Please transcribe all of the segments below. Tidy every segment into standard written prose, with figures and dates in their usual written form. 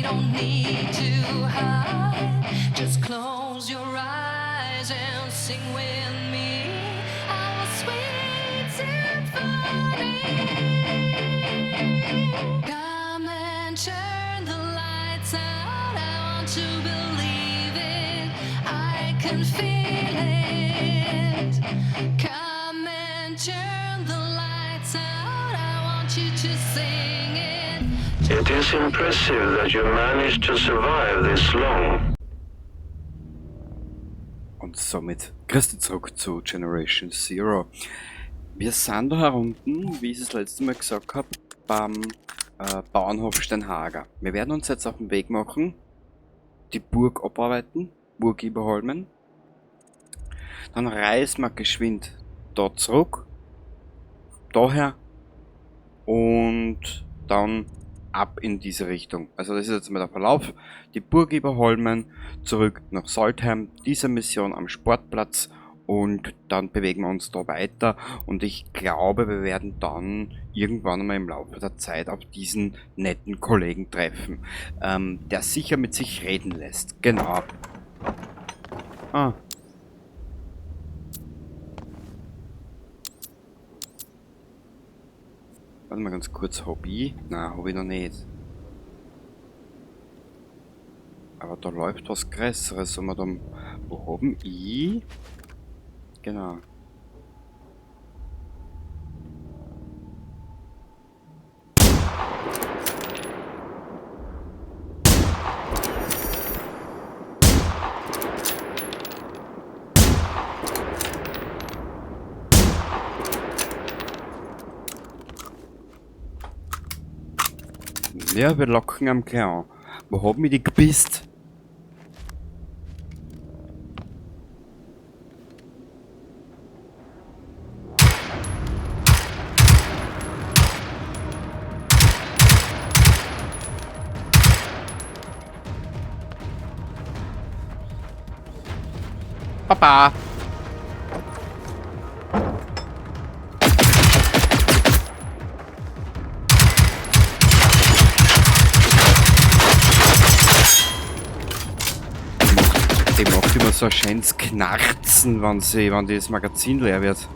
don't need to hide. Just close your eyes and sing with me our sweet symphony. Come and turn the lights out. I want to believe it. I can feel it. Come and turn the lights out. I want you to sing it. It is impressive that you managed to survive this long. Und somit grüß dich zurück zu Generation Zero. Wir sind da herunten, wie ich es das letzte Mal gesagt habe, beim Bauernhof Steinhager. Wir werden uns jetzt auf den Weg machen, die Burg abarbeiten, Burg Iboholmen. Dann reisen wir geschwind da zurück, daher und dann ab in diese Richtung. Also das ist jetzt mal der Verlauf. Die Burg Iboholmen, zurück nach Saltheim, diese Mission am Sportplatz und dann bewegen wir uns da weiter und ich glaube, wir werden dann irgendwann einmal im Laufe der Zeit auf diesen netten Kollegen treffen, der sicher mit sich reden lässt. Genau. Ah. Warte mal ganz kurz, hab ich? Nein, hab ich noch nicht. Aber da läuft was Größeres. Und wir dann, wo haben ich? Genau. Ja, wir locken am Clown. Wo hab mich die gepisst? Papa! Die macht immer so ein schönes Knarzen, wenn das Magazin leer wird.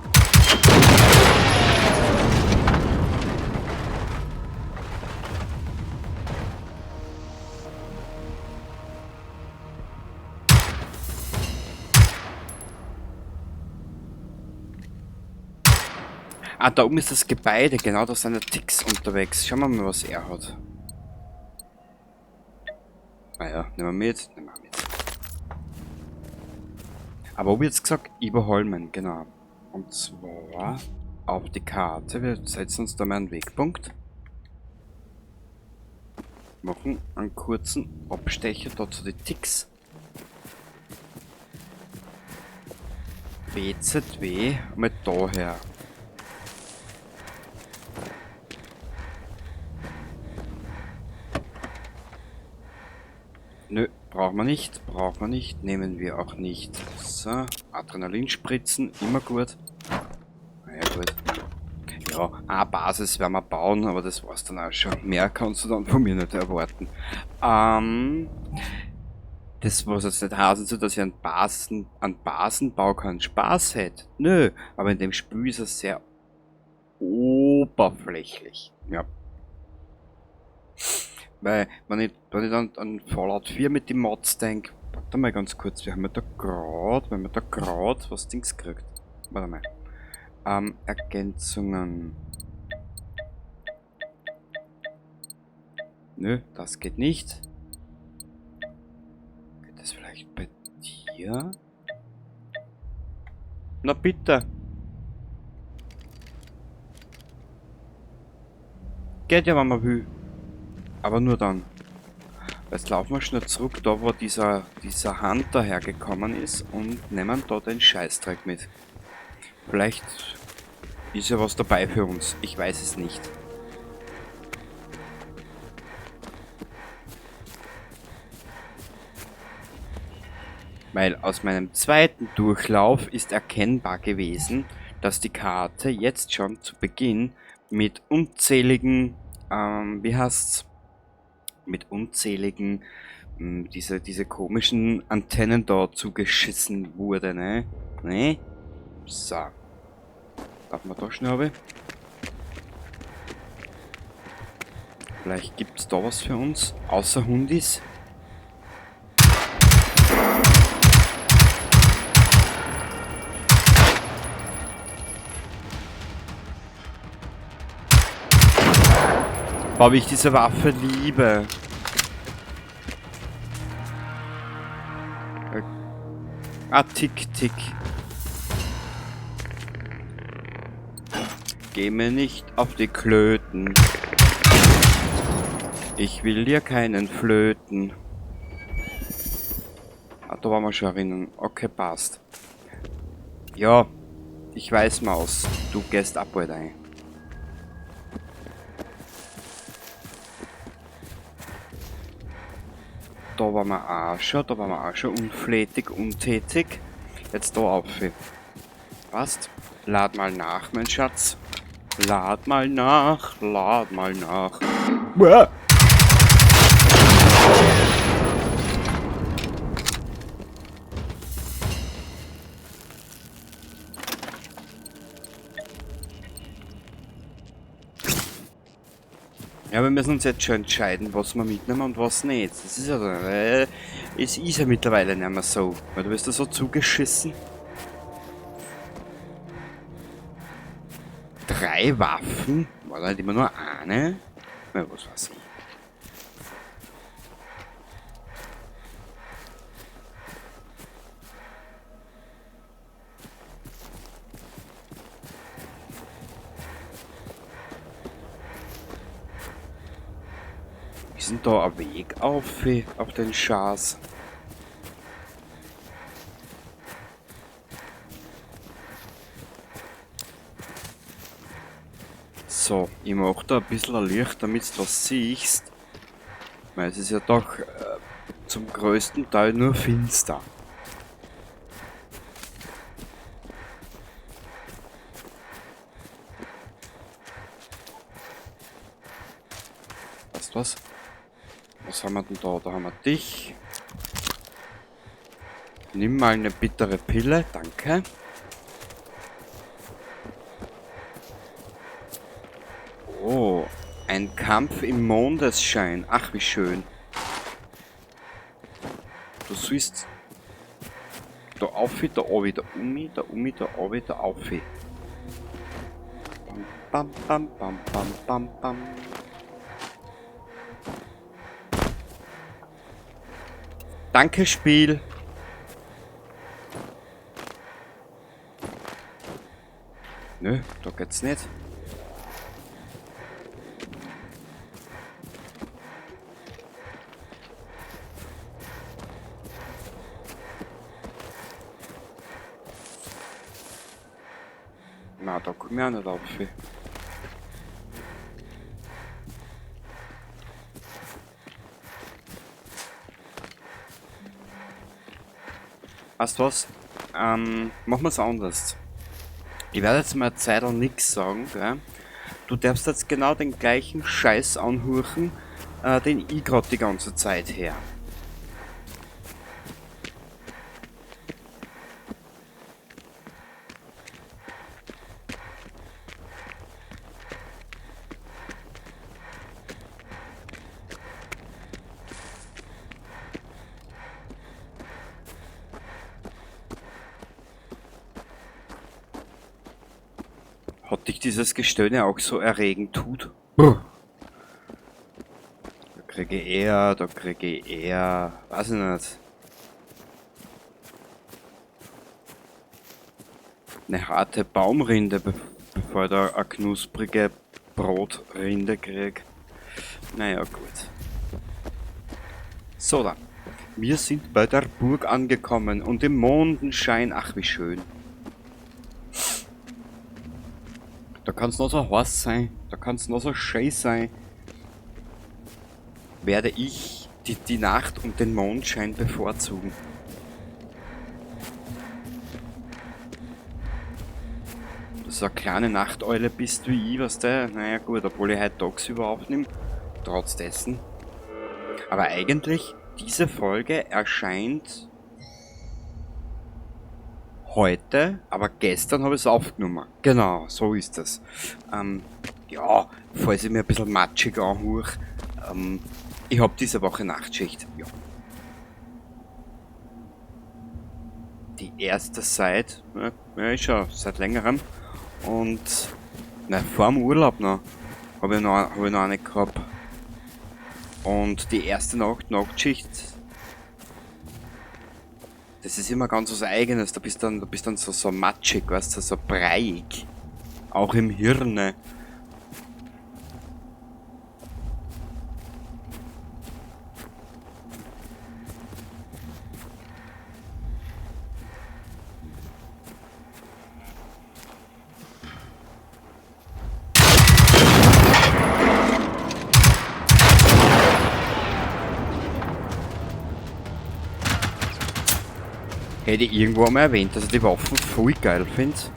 Ah, da oben ist das Gebäude, genau, da sind ja Ticks unterwegs. Schauen wir mal, was er hat. Ah ja, nehmen wir mit, nehmen wir mit. Aber ob jetzt gesagt, Iboholmen, genau. Und zwar auf die Karte. Wir setzen uns da mal einen Wegpunkt. Machen einen kurzen Abstecher da zu den Ticks. BZW, mal daher. Nö, brauchen wir nicht, brauchen wir nicht, nehmen wir auch nicht. So, Adrenalinspritzen, immer gut. Na ja, gut. Ja, eine Basis werden wir bauen, aber das war's dann auch schon. Mehr kannst du dann von mir nicht erwarten. Das, was jetzt nicht heißen soll, dass ich an Basenbau keinen Spaß hätte. Nö, aber in dem Spiel ist es sehr oberflächlich. Ja. Weil, wenn ich dann an Fallout 4 mit den Mods denk, warte mal ganz kurz, wir haben ja da grad, wenn wir da grad was Dings gekriegt. Warte mal. Ergänzungen. Nö, das geht nicht. Geht das vielleicht bei dir? Na bitte. Geht ja, wenn man will. Aber nur dann. Jetzt laufen wir schnell zurück, da wo dieser Hunter hergekommen ist und nehmen da den Scheißdreck mit. Vielleicht ist ja was dabei für uns. Ich weiß es nicht. Weil aus meinem zweiten Durchlauf ist erkennbar gewesen, dass die Karte jetzt schon zu Beginn mit unzähligen, wie heißt's, Mit unzähligen, diese komischen Antennen da zugeschissen wurde, ne? Ne? So. Darf man da schnell runter? Vielleicht gibt's da was für uns, außer Hundis. Boah, wie ich diese Waffe liebe. Ah, tick, tick. Geh mir nicht auf die Klöten. Ich will dir keinen flöten. Ah, da waren wir schon erinnern. Okay, passt. Ja, ich weiß, Maus. Du gehst ab, Alter. Da waren wir auch schon, da waren wir auch schon unflätig, untätig. Jetzt da auf. Passt. Lad mal nach, mein Schatz. Lad mal nach, lad mal nach. Uah. Ja, wir müssen uns jetzt schon entscheiden, was wir mitnehmen und was nicht. Das ist ja, es ist ja mittlerweile nicht mehr so. Weil du wirst da so zugeschissen. 3 Waffen? War da nicht immer nur eine? Na, was weiß ich. Ist denn da ein Weg auf den Schaß? So, ich mach da ein bisschen ein Licht, damit du was siehst. Weil es ist ja doch zum größten Teil nur finster. Weißt du was? Was haben wir denn da? Da haben wir dich. Nimm mal eine bittere Pille, danke. Oh, ein Kampf im Mondesschein. Ach, wie schön. Du siehst da auf, da obi, da umi, da umi, da obi, da auf. Bam, bam, bam, bam, bam, bam, bam. Danke, Spiel. Nö, da geht's nicht. Na, da komm ich auch nicht auf. Weißt du was? Machen wir's anders. Ich werde jetzt mal eine Zeit lang nix sagen, gell? Du darfst jetzt genau den gleichen Scheiß anhurchen, den ich grad die ganze Zeit her. Hat dich dieses Gestöhne auch so erregend tut? Brr. Da kriege ich eher, da kriege ich eher, weiß ich nicht. Eine harte Baumrinde, bevor ich da eine knusprige Brotrinde krieg. Naja, gut. So dann. Wir sind bei der Burg angekommen und im Mondenschein, ach wie schön. Da kann's noch so heiß sein, da kann's noch so schön sein. Werde ich die Nacht und den Mondschein bevorzugen. Dass du eine kleine Nachteule bist wie ich, weißt du? Naja gut, obwohl ich heute tagsüber aufnehme. Trotz dessen. Aber eigentlich, diese Folge erscheint heute, aber gestern habe ich es aufgenommen. Genau, so ist das. Ja, falls ich mir ein bisschen matschig anhöre, ich hab diese Woche Nachtschicht. Ja. Die erste seit, ne, ja, ist schon seit längerem. Und, ne, vor dem Urlaub noch, hab ich noch eine gehabt. Und die erste Nachtschicht, das ist immer ganz was Eigenes, da bist dann so matschig, weißt du, so breiig. Auch im Hirne. Hätte ich irgendwo einmal erwähnt, dass ich die Waffen voll geil find.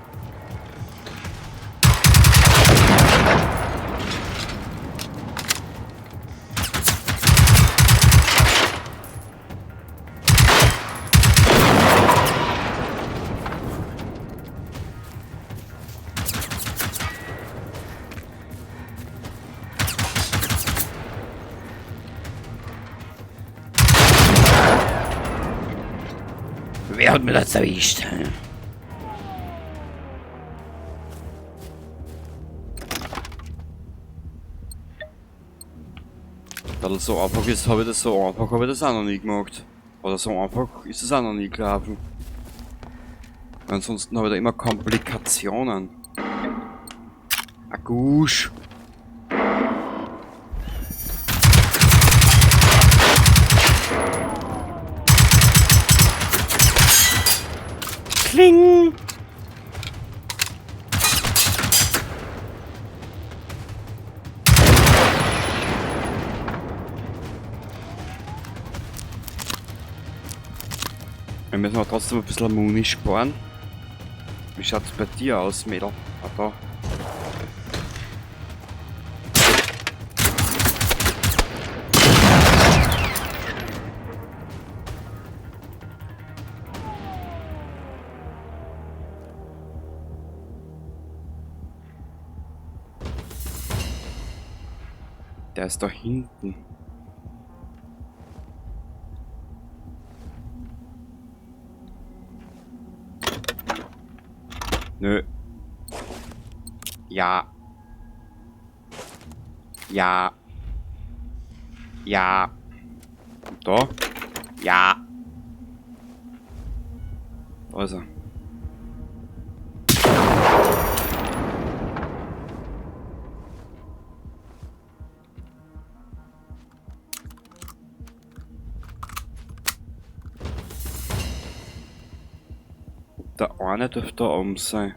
Wer hat mir das erwischt? Weil das so einfach ist, habe ich das so einfach, habe ich das auch noch nie gemacht. Oder so einfach ist es auch noch nie gelaufen. Ansonsten habe ich da immer Komplikationen. Agusch. Kling! Wir müssen aber trotzdem ein bisschen Muni sparen. Wie schaut's bei dir aus, Mädel? Ah, da. Der ist da hinten. Nö. Ja. Ja. Ja. Und da? Ja. Da ist er. Der eine dürfte da oben sein.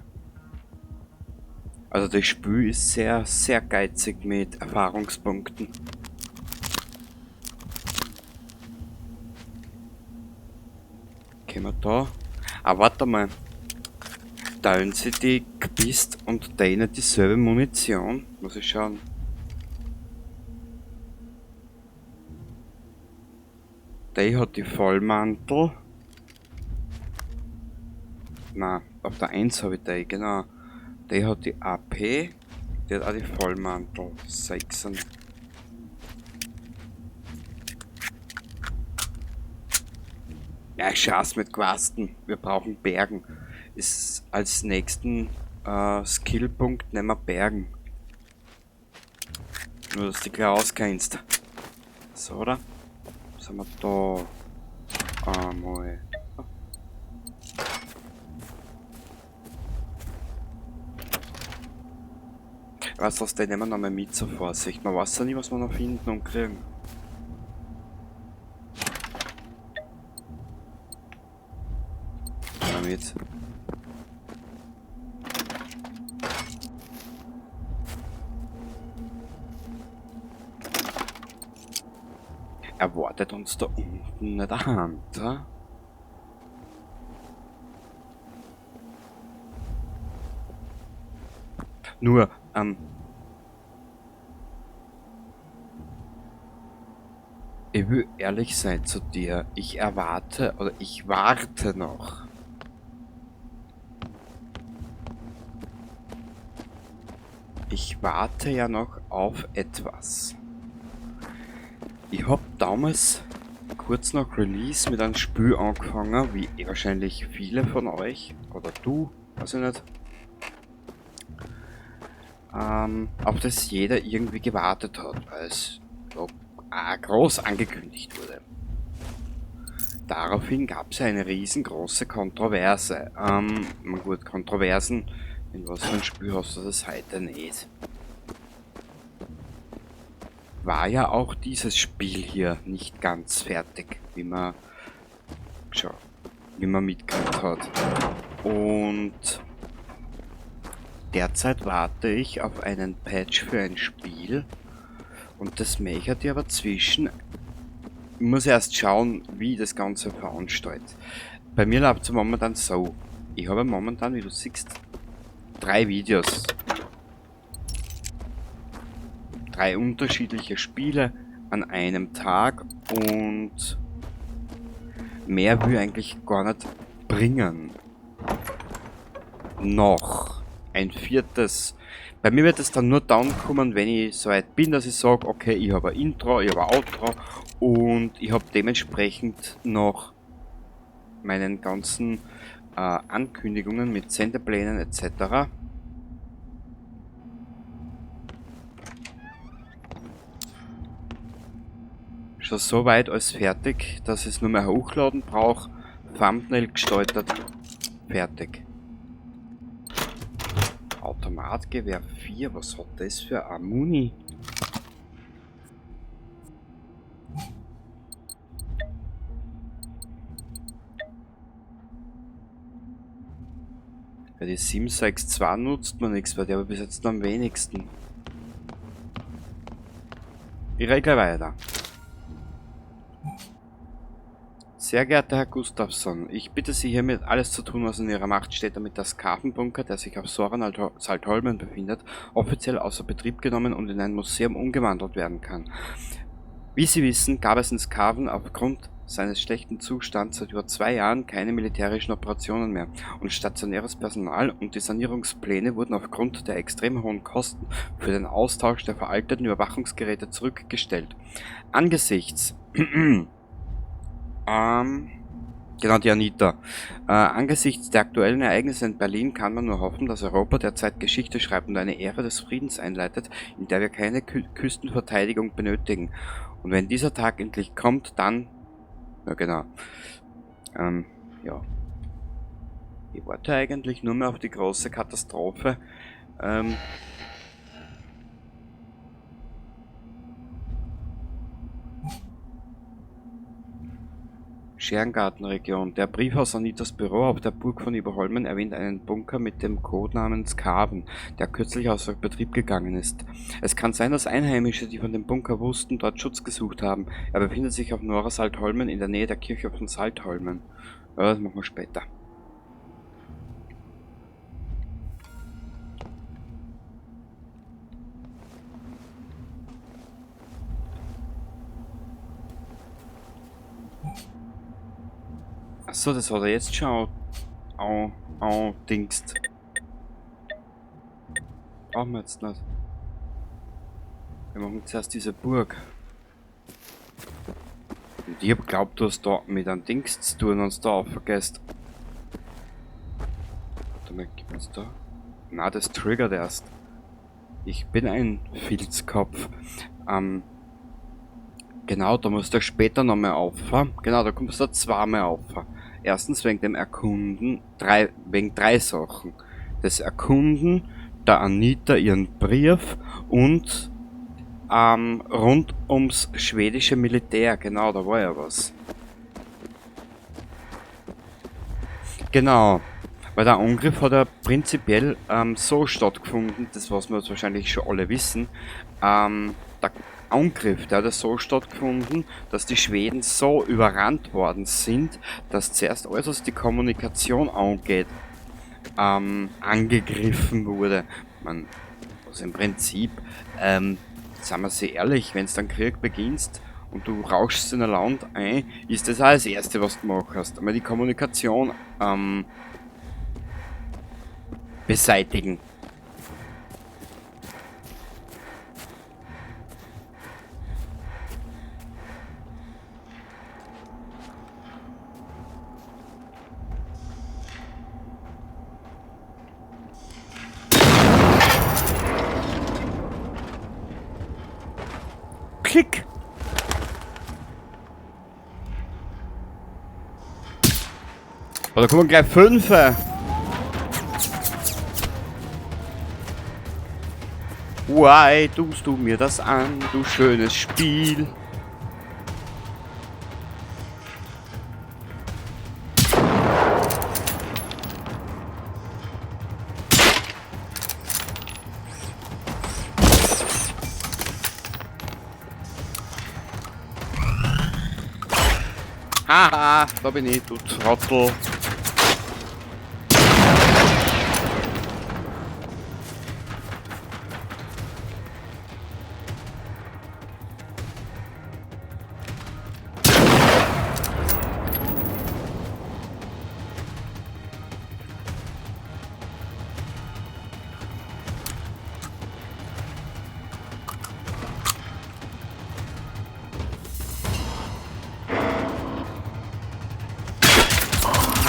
Also das Spiel ist sehr, sehr geizig mit Erfahrungspunkten. Können wir da? Ah, warte mal. Teilen sie die Quist und denen dieselbe Munition? Muss ich schauen. Der hat die Vollmantel. Na, auf der 1 habe ich die, genau. Der hat die AP, der hat auch die Vollmantel. 6. Ja, Schatz mit Quasten. Wir brauchen Bergen. Ist als nächsten Skillpunkt nehmen wir Bergen. Nur, dass du dich gleich auskennst. So, oder? Was haben wir da? Einmal. Weißt du was, den nehmen wir nochmal mit zur Vorsicht. Man weiß ja nie, was wir noch finden und kriegen. Damit. Erwartet uns da unten nicht ein Hunter? Nur, Ich will ehrlich sein zu dir. Ich erwarte oder ich warte noch. Ich warte ja noch auf etwas. Ich hab damals kurz nach Release mit einem Spiel angefangen, wie wahrscheinlich viele von euch, oder du, weiß ich nicht. Auf das jeder irgendwie gewartet hat, weil es ja groß angekündigt wurde. Daraufhin gab's ja eine riesengroße Kontroverse. Na gut, Kontroversen, in was für ein Spiel hast du das heute nicht? War ja auch dieses Spiel hier nicht ganz fertig, wie man schon, wie man mitgekriegt hat. Und derzeit warte ich auf einen Patch für ein Spiel und das möchte ich aber zwischen. Ich muss erst schauen, wie das Ganze veranstalt. Bei mir läuft es momentan so. Ich habe momentan, wie du siehst, 3 Videos. 3 unterschiedliche Spiele an einem Tag und mehr will ich eigentlich gar nicht bringen. Noch ein 4. Bei mir wird es dann nur dann kommen, wenn ich so weit bin, dass ich sag, okay, ich habe ein Intro, ich habe ein Outro und ich habe dementsprechend noch meinen ganzen Ankündigungen mit Sendeplänen et cetera. Schon so weit alles fertig, dass ich es nur mehr hochladen brauch, Thumbnail gestaltet, fertig. Automatgewehr 4, was hat das für eine Muni? Ja, die 762 nutzt man nichts, weil die habe ich bis jetzt am wenigsten. Ich regle weiter. Sehr geehrter Herr Gustafsson, ich bitte Sie hiermit, alles zu tun, was in Ihrer Macht steht, damit der Skavenbunker, der sich auf Stora Saltholmen befindet, offiziell außer Betrieb genommen und in ein Museum umgewandelt werden kann. Wie Sie wissen, gab es in Skaven aufgrund seines schlechten Zustands seit über 2 Jahren keine militärischen Operationen mehr und stationäres Personal und die Sanierungspläne wurden aufgrund der extrem hohen Kosten für den Austausch der veralteten Überwachungsgeräte zurückgestellt. Angesichts genau, die Anita. Angesichts der aktuellen Ereignisse in Berlin kann man nur hoffen, dass Europa derzeit Geschichte schreibt und eine Ära des Friedens einleitet, in der wir keine Küstenverteidigung benötigen. Und wenn dieser Tag endlich kommt, dann... Ja, genau. Ja. Ich warte eigentlich nur mehr auf die große Katastrophe. Scherengartenregion. Der Brief aus Anitas Büro auf der Burg von Iboholmen erwähnt einen Bunker mit dem Codenamen Skaven, der kürzlich außer Betrieb gegangen ist. Es kann sein, dass Einheimische, die von dem Bunker wussten, dort Schutz gesucht haben. Er befindet sich auf Norra Saltholmen in der Nähe der Kirche von Saltholmen. Ja, das machen wir später. Achso, das hat er jetzt schon dingst. Brauchen wir jetzt nicht. Wir machen zuerst diese Burg. Und ich hab geglaubt, du hast da mit einem Dings zu tun und da aufvergesst. Warte mal, gibt's da? Na, das triggert erst. Ich bin ein Filzkopf. Genau, da musst du später nochmal auf. Genau, da kommst du zweimal auf. Erstens wegen dem Erkunden, drei, wegen drei Sachen. Das Erkunden, der Anita ihren Brief und rund ums schwedische Militär. Genau, da war ja was. Genau, weil der Angriff hat ja prinzipiell so stattgefunden, das was wir jetzt wahrscheinlich schon alle wissen, der Angriff, der hat ja so stattgefunden, dass die Schweden so überrannt worden sind, dass zuerst alles, was die Kommunikation angeht, angegriffen wurde. Man, also im Prinzip, sagen wir sie ehrlich, wenn's dann Krieg beginnst und du rauschst in ein Land ein, ist das auch das Erste, was du machst. Einmal die Kommunikation beseitigen. Klick! Oh, da kommen gleich 5. Why tust du mir das an, du schönes Spiel? Haha, da bin ich, du Trottel.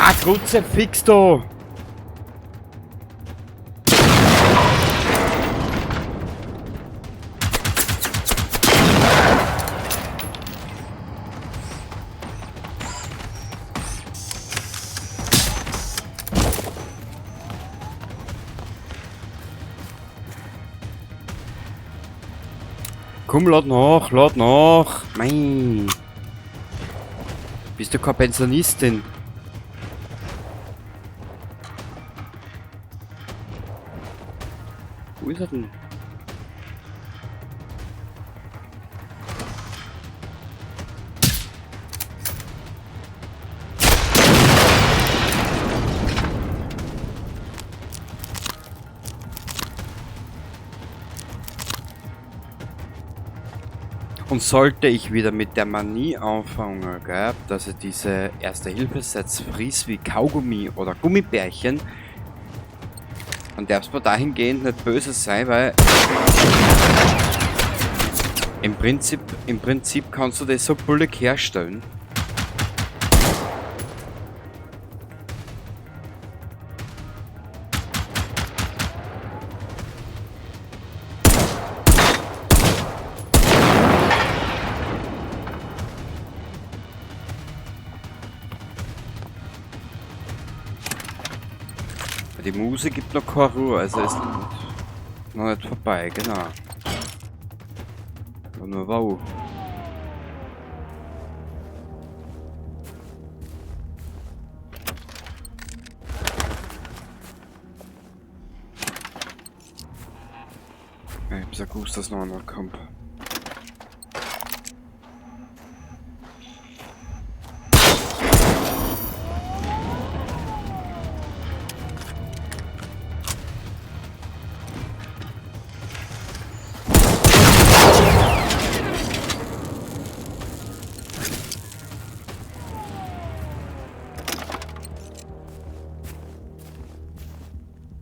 Ah, Kruzifix, du! Komm, lad nach, lad nach! Mei! Bist du keine Pensionistin? Wo ist er denn? Und sollte ich wieder mit der Manie anfangen, gell, dass ich diese Erste-Hilfe-Sets fries wie Kaugummi oder Gummibärchen, dann darfst du dahingehend nicht böse sein, weil im Prinzip kannst du das so billig herstellen. Die Muse gibt noch keine Ruhe, also ist noch nicht vorbei, genau. Aber nur wow. Ich hab's ja gewusst, dass noch einer kommt.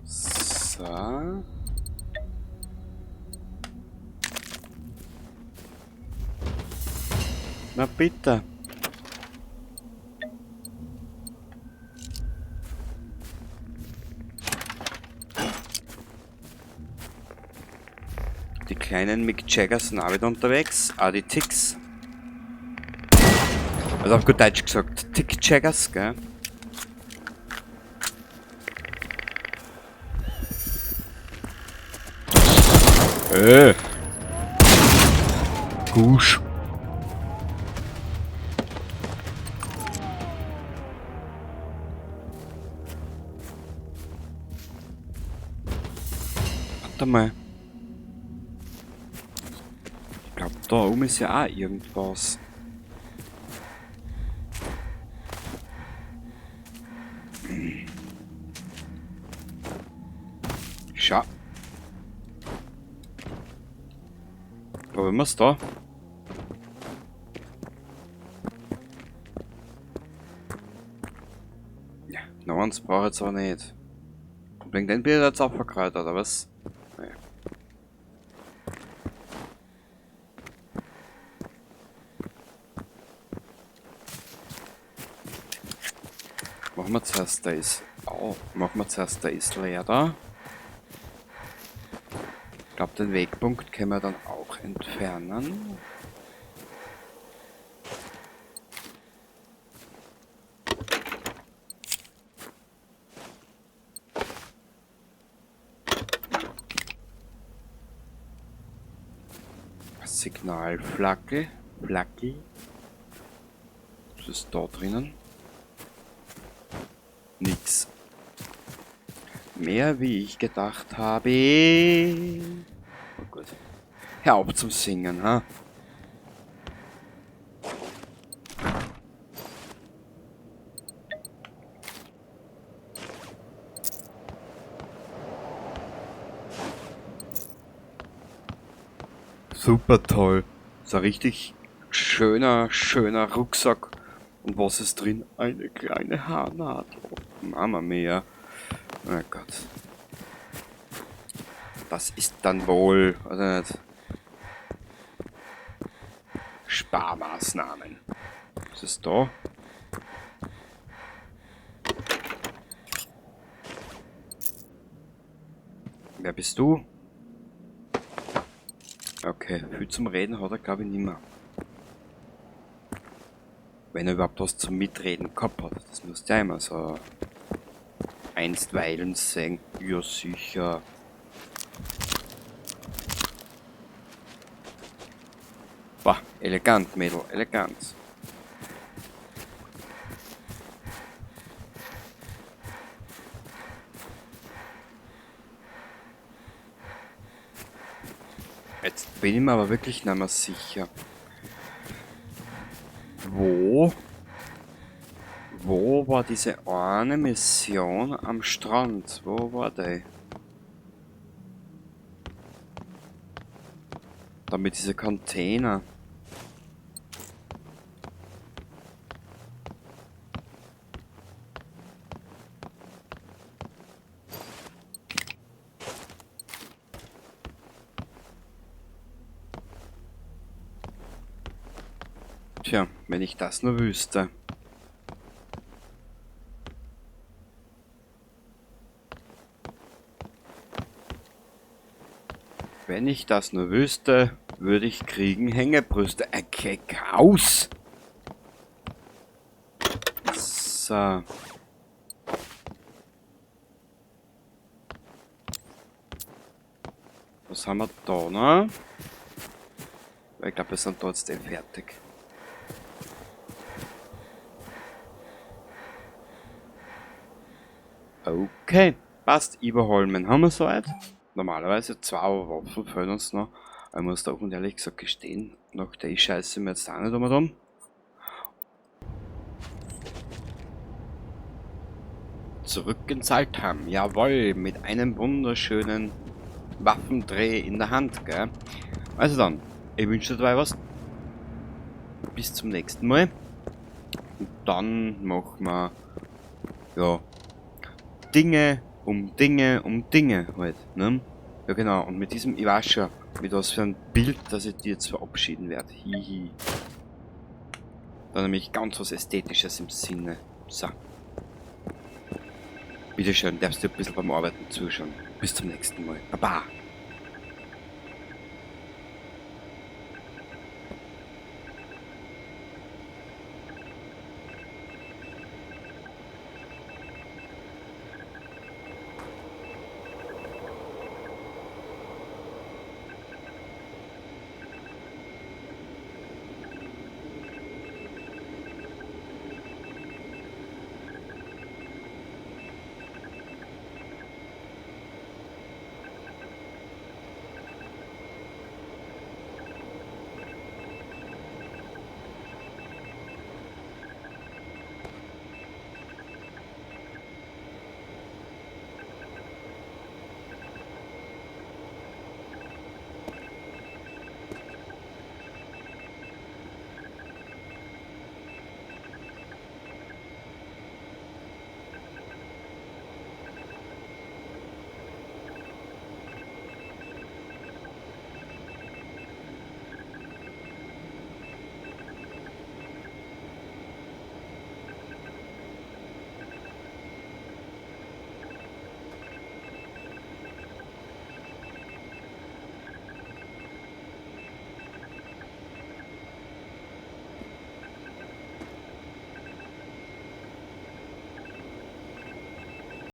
So. Na bitte. Die kleinen Mick Jagger sind auch wieder unterwegs. Ah, die Ticks. Also auf gut Deutsch gesagt, Tick Jaggers, gell? Gusch. Warte mal. Ich glaub, da oben ist ja auch irgendwas. Schau. Probieren wir's da. Kranz brauche ich jetzt aber nicht. Und wegen den bin ich jetzt auch verkraut, oder was? Naja. Machen wir zuerst das. Oh, machen wir zuerst das leer da. Ich glaube, den Wegpunkt können wir dann auch entfernen. Signalflagge. Flagge. Was ist da drinnen? Nix. Mehr wie ich gedacht habe. Oh Gott. Hör auf zum Singen, ha? Super toll. So ein richtig schöner, schöner Rucksack. Und was ist drin? Eine kleine Haarnadel. Mama mia. Oh Gott. Das ist dann wohl, oder nicht? Sparmaßnahmen. Was ist da? Wer bist du? Okay, viel zum Reden hat er, glaube ich, nimmer. Wenn er überhaupt was zum Mitreden gehabt hat. Das musst du ja immer so einstweilen sehen. Ja, sicher. Bah, elegant, Mädel, elegant. Jetzt bin ich mir aber wirklich nicht mehr sicher. Wo war diese eine Mission am Strand? Wo war die? Da mit diese Container. Tja, wenn ich das nur wüsste. Wenn ich das nur wüsste, würde ich kriegen Hängebrüste. Keck aus! So. Was haben wir da noch? Ich glaube, wir sind trotzdem fertig. Okay, passt. Iboholmen haben wir soweit. Normalerweise 2 Waffen fehlen uns noch. Ich muss da offen ehrlich gesagt gestehen, nach der Scheiße sind wir jetzt auch nicht um. Zurück in Salthamn, jawohl, mit einem wunderschönen Waffendreh in der Hand, gell? Also dann, ich wünsche dir dabei was. Bis zum nächsten Mal. Und dann machen wir, ja, Dinge um Dinge um Dinge halt, ne? Ja genau, und mit diesem, ich weiß schon, mit was für ein Bild, dass ich dir jetzt verabschieden werde. Hihi. Da nämlich ganz was Ästhetisches im Sinne. So. Bitteschön, darfst du ein bisschen beim Arbeiten zuschauen. Bis zum nächsten Mal. Baba!